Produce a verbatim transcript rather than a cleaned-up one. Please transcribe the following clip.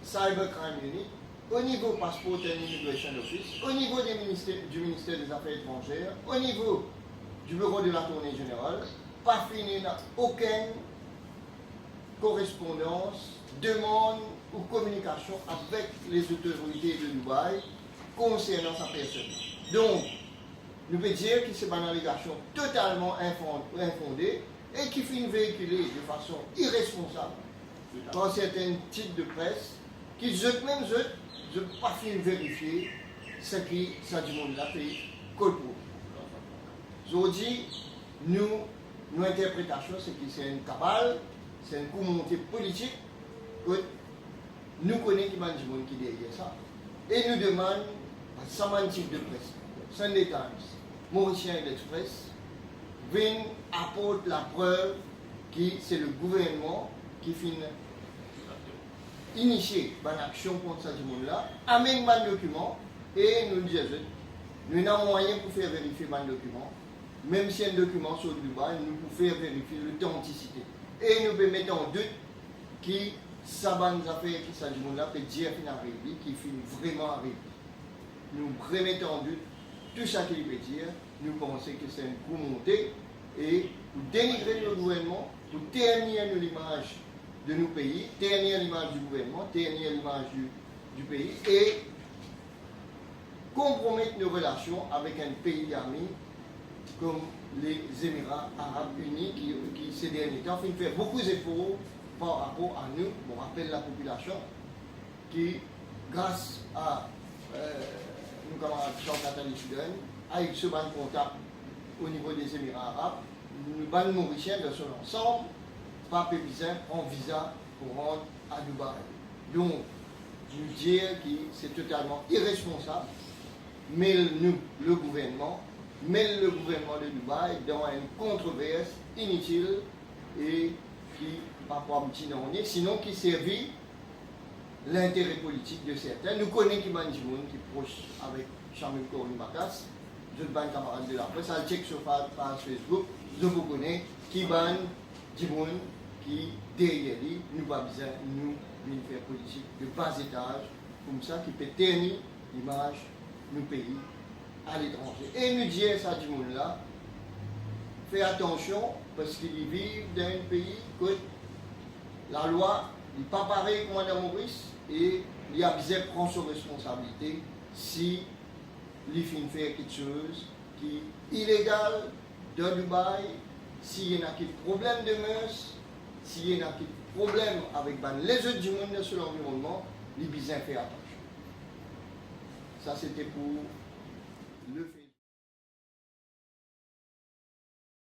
Cybercrime Unit, au niveau Passport and Immigration Office, au niveau des ministères, du ministère des Affaires étrangères, au niveau du bureau de l'Attorney General, pa finn ena okenn korespondans, demann ou kominikasion avek les autorités de Dubaï konsernan sa personn. Donk, nou pe dir ki se bann alegasion totalman infon-, infonde e ki finn veikile de fason iresponsab par sertenn tit de pres ki zot mem zot, zot pa finn verifie seki sa dimoun la pe kolporte. Zordi, nou, nou interpretasion, se ki se enn kabal, se enn kou monte politik, kot nou kone ki bann dimoun ki deryer sa. E nou demann sa bann tit de pres, Sunday Times, Mauritian Express, vinn aport laprev ki se le gouvernman ki finn inisie bann aksion kont sa dimoun la, amenn bann dokiman, e nou dir zot, nou ena mwayin pou fer verifie bann dokiman, mem si enn dokiman sort Dubai, nou pou fer verifie lotantisite. E nou pe met an dout ki sa bann zafer ki sa dimoun la pe dir finn ariv li, ki finn vreman ariv li. Nou remet an dout tou seki li pe dir, nou panse ki se enn kou monte e pou denigre nou gouvernman, pou ternir nou limaz de nou pei, ternir limaz di gouvernman, ternir limaz di, di pei e konpromet nou relasion avek enn pei ami kom Lezemira Arab Ini ki, ki se dernie tan finn fer boukou zefor par rapor a nou. Mo rapel lapopilasion ki gras a, eh, nou kamarad Shaukat Ali Sudane, avek so bann kontak o nivo Lezemira Arab, nou bann Morisien dan so lansam pa pe bizin pran viza pou rant a Dubai. Donk, nou dir ki se totalman iresponsab, mel nou le gouvernman, mel le gouvernman de Dubai dan enn kontrovers initil e ki pa pou abouti nanye, sinon ki servi lintere politik de sertin. Nou kone ki bann dimoun ki pros avek Shamim Korli Makas, zot bann kamarad de lapres, al chek so pa-, paz Facebook, zot pou kone ki bann dimoun ki deryer li. Nou pa bizin, nou, vinn fer politik de bazetaz koumsa ki pe terni limaz nou pei aletranze. E nou dir sa dimoun la, fer atansion, parski li viv dan enn pei kot lalwa, li pa parey kouma dan Moris, e li a bizin pran so responsabilite si li finn fer kiksoz ki ilegal dan Dubai, si ena ki problem de mers, si ena ki problem avek bann lezot dimoun dan so lanvironnman, li bizin fer atansion. Sa sete pou le fe-